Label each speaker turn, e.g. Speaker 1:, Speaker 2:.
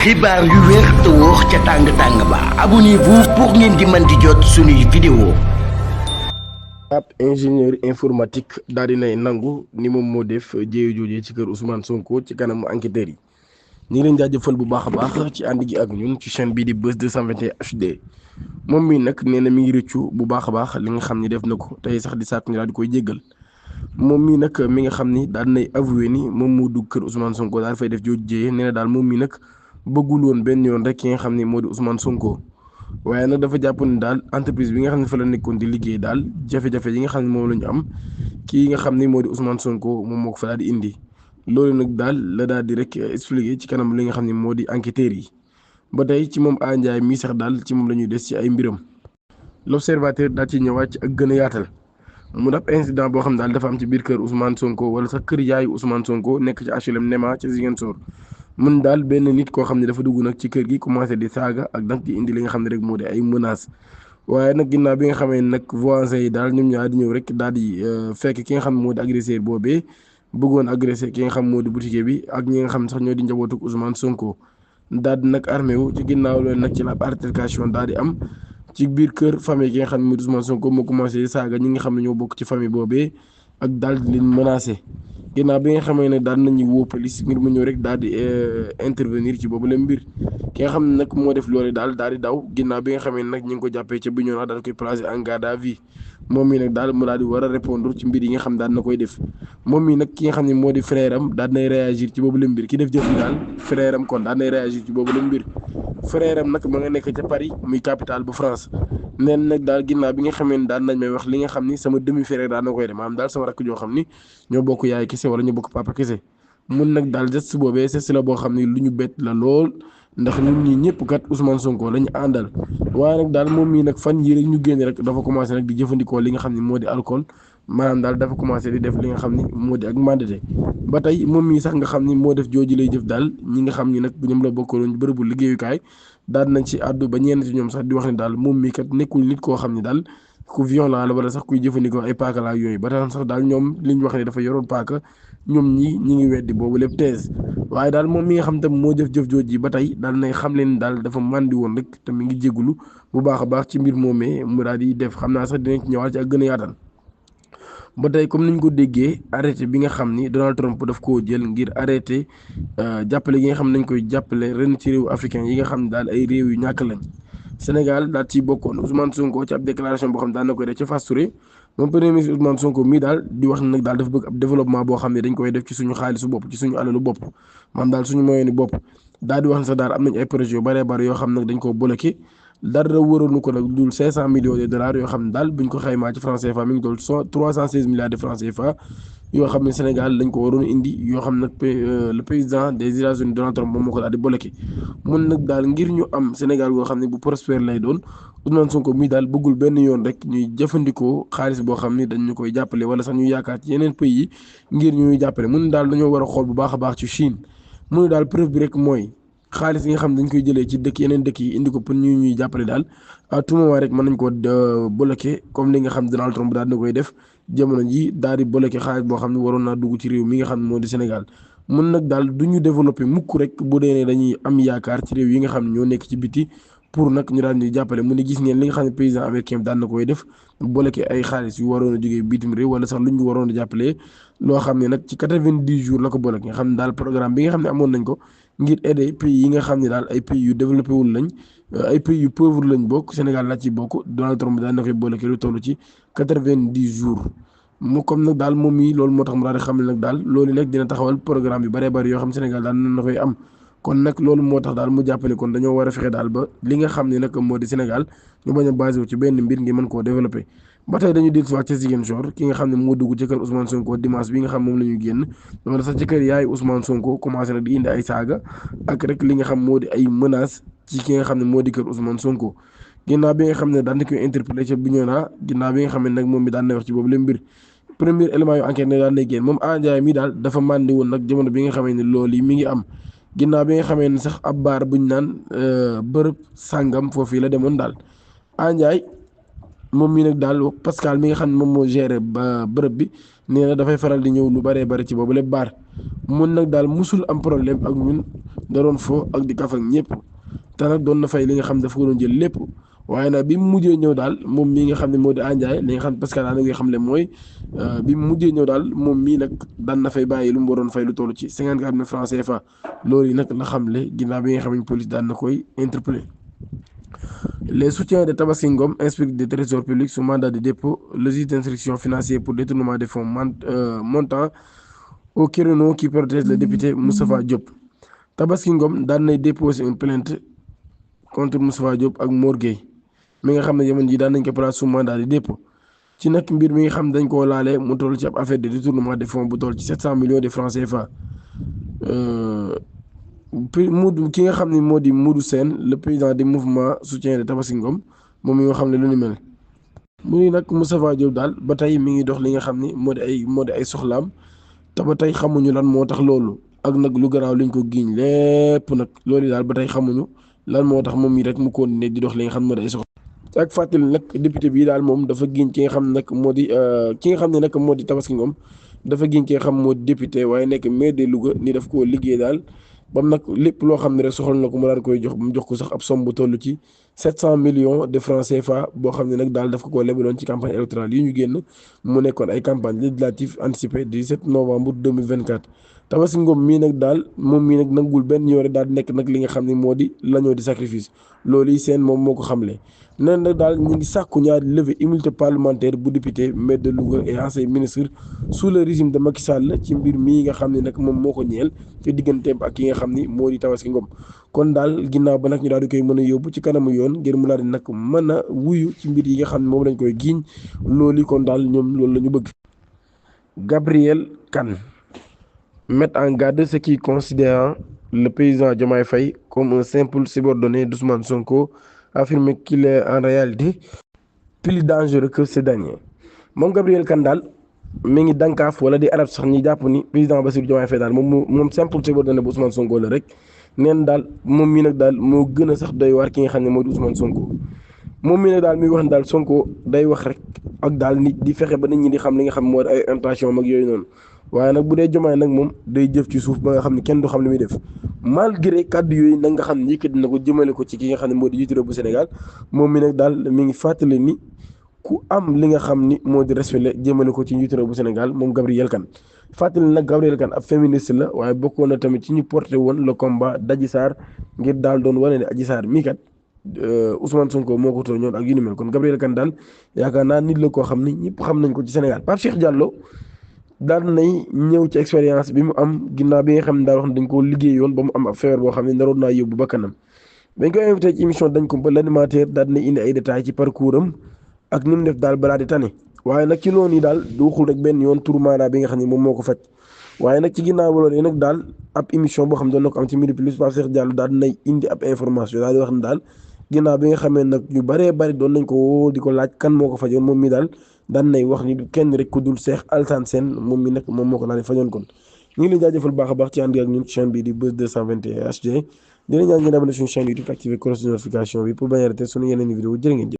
Speaker 1: xibaar yu wér te wóor ca tàng-tàng ba abonnez-vous pour ngeen di mën di jot suñuy vidéo.
Speaker 2: ab ingénieur informatique daal dinay nangu ni moom moo def jéeyo joojee ci kër Ousmane Sonko ci kanamu enquêteurs yi ñu ngi leen jaajëfal bu baax a baax ci ànd gi ak ñun ci chaîne bii di Buzz 221 HD moom mii nag nee na mi ngi rëccu bu baax a baax li nga xam ni def na ko tey sax di sàkk ñu daal di koy jéggal moom mii nag mi nga xam ni daal dinay avoué ni moom moo dugg kër Ousmane Sonko daal fay def jooju jéeye nee na daal moom mii nag bëggul woon benn yoon rek ki nga xam ne moo di Ousmane Sonko waaye nag dafa jàpp ni daal entreprise bi nga xam ne fa la nekkoon di liggéey daal jafe-jafe yi nga xam ne moom la ñu am kii nga xam ne moo di Ousmane Sonko moom moo ko fa daal di indi loolu nag daal la daal di rek expliqué ci kanam li nga xam ne moo di enquêteurs yi ba tey ci moom A Ndiaye mii sax daal ci moom la ñuy des ci ay mbiram l'observateur daal ci ñëwaat ci ak gën a yaatal mu dab incident boo xam ne daal dafa am ci biir kër Ousmane Sonko wala sax kër yaayu Ousmane Sonko nekk ci HLM Nema ci Ziguinchor mun daal benn nit koo xam ne dafa dugg nag ci kër gi commencé di saaga ak nag di indi li nga xam ne rek moo di ay menaces waaye nag ginnaaw bi nga xamee nag voisins yi daal ñoom ñaar di ñëw rek daal di fekk ki nga xam ne moo di agresseur boobee bëggoon agressé ki nga xam moo di boutique bi ak ñi nga xam ne sax ñoo di njabootuk Ousmane Sonko daal di nag armé wu ci ginnaaw loolu nag ci la altercation daal di am ci biir kër famille ki nga xam ne moo di Ousmane Sonko moo commencé saaga ñi nga xam ne ñoo bokk ci famille boobee ak daal di leen menacé. ginnaaw bi nga xamee ne daal nañu woo police ngir mu ñëw rek daal di intervenir ci boobu la mbir ki nga xam ne nag moo def loolu daal di daw ginnaaw bi nga xamee ne nag ñi ngi ko jàppee ca Bignona daal koy placé en garde à vue moom mii nag daal mu daal di war a répondre ci mbir yi nga xam daal na koy def moom mii nag ki nga xam ne moo di frère am daal nay réagir ci boobu la mbir ki def jëf yi daal frère am kon daal nay réagir ci boobu la mbir frère am nag ma nga nekk ca Paris muy capitale bu France neen nag daal ginnaaw bi nga xamee ne daal nañ may wax li nga xam ni sama demi frère daal na koy def maanaam daal sama rakk joo xam ni ñoo bokk yaay kese wala ñoo bokk papa kese mun nag daal geste boobee geste la boo xam ni lu ñu bett la lool ndax ñun ñii ñëpp kat Ousmane Sonko lañu àndal waaye nag daal moom mii nag fan yii rek ñu génn rek dafa commencé nag di jëfandikoo li nga xam ni moo di alcool maanaam daal dafa commencé di def li nga xam ni moo di ak mandate ba tey moom mii sax nga xam ni moo def jooju lay jëf daal ñi nga xam ni nag ñoom la bokkaloon bërëbu liggéeyukaay daal nañ ci àddu ba ñenn ci ñoom sax di wax ne daal moom mii kat nekkul nit koo xam ni daal ku violent la wala sax kuy jëfandikoo ay paaka la ak yooyu ba tax sax daal ñoom li ñu wax ne dafa yoroon paaka ñoom ñi ngi weddi boobu lépp thèse waaye daal moom mi nga xam tam moo jëf-jëf jooj ji ba tey daal nay xam leen daal dafa màndi woon rek te mi ngi jégalu bu baax a baax ci mbir moomee mu daal di def xam naa sax dinañ ci ñëwaat ci ak gën a yaatal ba tey comme ni ñu ko déggee arrêté bi nga xam ni Donald Trump daf koo jël ngir arrêté jàppale yi nga xam ne dañ koy jàppale ren ci réew africain yi nga xam ne daal ay réew yu ñàkk lañ Sénégal daal ciy bokkoon Ousmane Sonko ci ab déclaration boo xam ne daan na koy def ci Fass Touré moom premier ministre Ousmane Sonko mii daal di wax ne nag daal dafa bëgg ab développement boo xam ne dañ koy def ci suñu xaalisu bopp ci suñu alalu bopp maanaam daal suñu moyenu bopp daal di wax ne sax daal am nañ ay projets yu bëree bëri yoo xam nag dañ koo bloqué dara wëroonu ko nag dul 500 millions de dollars yoo xam ne daal buñ ko xaymaa ci franc CFA mi ngi doon 316 milliards de francs CFA yoo xam ne Sénégal lañ ko waroon indi yoo xam nag le président des États-Unis Donald Trump moom moo ko daal di bloqué mun nag daal ngir ñu am Sénégal goo xam ne bu prospère lay doon Ousmane Sonko mii daal bëggul benn yoon rek ñuy jëfandikoo xaalis boo xam ni dañ ñu koy jàppale wala sax ñu yaakaar ci yeneen pays yi ngir ñuy jàppale mun daal dañoo war a xool bu baax a baax ci Chine mun daal preuve bi rek mooy xaalis yi nga xam dañ koy jëlee ci dëkk yeneen dëkk yi indi ko pour ñuy jàppale daal à tout moment rek mën nañ ko bloqué comme li nga xam Donald Trump daal na koy def jamono ji daal di bloqué xaalis boo xam ne waroon naa dugg ci réew mi nga xam ne moo di Sénégal mun nag daal du ñu développé mukk rek bu dee ne dañuy am yaakaar ci réew yi nga xam ne ñoo nekk ci biti pour nag ñu daal di jàppale mu ne gis ngeen li nga xam ne président américain bi daan na koy def bloqué ay xaalis yu waroon a jógee bitim réew wala sax lu ñu waroon a jàppalee loo xam ne nag ci 90 jours la ko bloqué nga xam ne daal programme bi nga xam ne amoon nañ ko ngir aider pays yi nga xam ne daal ay pays yu développé wul lañ ay pays yu pauvre lañ bokk Sénégal la ci bokk Donald Trump daan na koy bloqué lu toll ci 90 jours mu comme nag daal moom yi loolu moo tax mu daal di xam ne nag daal loolu nag dina taxawal programme yu bëree bëri yoo xam Sénégal daal na koy am kon nag loolu moo tax daal mu jàppale kon dañoo war a fexe daal ba li nga xam ne nag moo di Sénégal ñu bañ a basé wu ci benn mbir ngi mën koo développé ba tey dañu dellu si waat ca Ziguinchor ki nga xam ne moo dugg ci kër Ousmane Sonko dimanche bi nga xam moom la ñu génn wala sax ci kër yaay Ousmane Sonko commencé nag di indi ay saaga ak rek li nga xam moo di ay menaces ci ki nga xam ne moo di kër Ousmane Sonko ginnaaw bi nga xam ne daan na koy interpellé ca Bignona ginnaaw bi nga xam ne nag moom bi daan na wax ci boobu la mbir premier élément yu enquête ne daan na génn moom A Ndiaye mi daal dafa màndi woon nag jamono bi nga xamee ne loolu yi mi ngi am ginnaaw bi nga xamee ne sax ab baar buñ naan bërëb sàngam foofii la demoon daal A Ndiaye moom mii nag daal Pascal mi nga xam ne moom moo géré ba bërëb bi nee na dafay faral di ñëw lu bëree bëri ci boobu lépp baar mun nag daal musul am problème ak ñun da doon fo ak di kaf ak ñëpp te nag doon na fay li nga xam dafa ko doon jël lépp waaye nag bi mu mujjee ñëw daal moom mii nga xam ne moo di Andiaye li nga xam parce que daal nga xam ne mooy bi mu mujjee ñëw daal moom mii nag daan na fay bàyyi lu mu waroon fay lu toll ci 54 000 francs CFA loolu yi nag la xamle ginnaaw bi nga xam ne police daan na koy interpellé. Les soutiens de Tabaski Ngom, inspecteur du trésor public sous mandat de dépôt, le juge d'instruction financier pour détournement des fonds montant au créneau qui protège le député Moustapha Diop. Tabaski Ngom daan nay déposé une plainte contre Moustapha Diop ak Mor Gueye mi nga xam ne jamono ji daan nañ ko place sous mandat de dépôt ci nag mbir mi nga xam dañ koo laalee mu toll ci ab affaire de détournement des fonds bu toll ci 700 millions de francs CFA. ki nga xam ne moo di Modou Sène le président du mouvement soutien de Tabaski Ngom moom mi nga xam ne lu ni mel mu ni nag Moustapha Diop daal ba tey mi ngi dox li nga xam ni moo di ay soxlaam te ba tey xamuñu lan moo tax loolu ak nag lu garaaw liñ ko giiñ lépp nag loolu daal ba tey xamuñu lan moo tax moom mii rek mu continuer di dox li nga xam ne moo di ay soxla ak fàttali nag député bii daal moom dafa giiñ ki nga xam ne nag moo di Tabaski Ngom dafa giiñ ki nga xam moo di député waaye nekk maire de Louga ni daf koo liggéey daal bam nag lépp loo xam ne rek soxla na ko mu daal koy jox mu jox ko sax ab somme bu toll ci 700 millions de francs CFA boo xam ne nag daal daf ko lebaloon ci campagne électorale yi ñu génn mu nekkoon ay campagne législative anticipée du 17 novembre 2024 Tabaski Ngom mii nag daal moom mii nag nangul benn yoore daal di nekk nag li nga xam ne moo di l'agneau du sacrifice loolu yi seen moom moo ko xamle nen nag daal ñu ngi sàkku ñaari lever immunité parlementaire bu député maire de Louga et ancien ministre sous le régime de Macky Sall ci mbir mii nga xam ne nag moom moo ko ñeel ci digganteem ak ki nga xam ni moo di Tabaski Ngom kon daal ginnaaw ba nag ñu daal di koy mën a yóbbu ci kanamu yoon ngir mu daal di nag mën a wuyu ci mbir yi nga xam ne moom lañ koy giiñ loolu kon daal ñoom loolu la ñu bëgg. Gabriel Kane met en garde ceux qui considèrent le président Diomaye Faye comme un simple subordonné d'Ousmane Sonko, affirme qu'il est en réalité plus dangereux que ce dernier. moom Gabriel Kane daal mi ngi dankaaf wala di arab sax ñi jàpp ni président Bassirou Diomaye Faye daal moom simple subordonné bu Ousmane Sonko la rek neen daal moom mii nag daal moo gën a sax doy waar ki nga xam ne moo di Ousmane Sonko moom mii nag daal mi ngi wax ne daal Sonko day wax rek ak daal nit di fexe ba nit ñi di xam li nga xam moo di ay intention mag yooyu noonu waaye nag bu dee Diomaye nag moom day jëf ci suuf ba nga xam ne kenn du xam li muy def malgré kàddu yooyu nag nga xam ne yëkkati na ko jëmale ko ci ki nga xam ne moo di jiitu réew bu Sénégal moom mi nag daal mi ngi fàttali ni ku am li nga xam ni moo di respect la jëmale ko ci njiitu réew bu Sénégal moom Gabriel Kane fàttali nag Gabriel Kane ab féministe la waaye bokkoon na tamit ci ñu porté woon le combat d'Adji Sarr ngir daal doon wane ne Adji Sarr mii kat Ousmane Sonko moo ko tooñoon ak yu ni mel kon Gabriel Kane daal yaakaar naa nit la koo xam ni ñëpp xam nañ ko ci Sénégal Pape Cheikh Diallo daal nay ñëw ci expérience bi mu am ginnaaw bi nga xam ne daal wax dañ koo liggéeyoon ba mu am ab feebar boo xam ne naroon naa yóbbu bakkanam dañ koy invité ci émission dañ ko ba l'animateur daal dina indi ay détails ci parcours am ak ni mu def daal balaa di tane waaye nag ci loolu yi daal du waxul rek benn yoon tur maanaa bi nga xam ne moom moo ko faj waaye nag ci ginnaaw loolu yi nag daal ab émission boo xam ne doon na ko am ci Midi Plus Pape Cheikh Diallo daal dinay indi ab information daal di wax ne daal ginnaaw bi nga xamee nag ñu bëree bëri doon nañ ko woo di ko laaj kan moo ko fajoon moom mi daal daan nay wax ni kenn rek ku dul Cheikh Alassane Sène moom mi nag moom moo ko daal di fajoon kon ñu ngi leen jaajëfal baax a baax ci ànd ak ñun chaîne bi di Buzz 221 HD dina ñaan ngeen abonné suñu chaîne YouTube activé cloche de notification bi pour bañ a rater suñu yeneen vidéo jërë ngeen jëf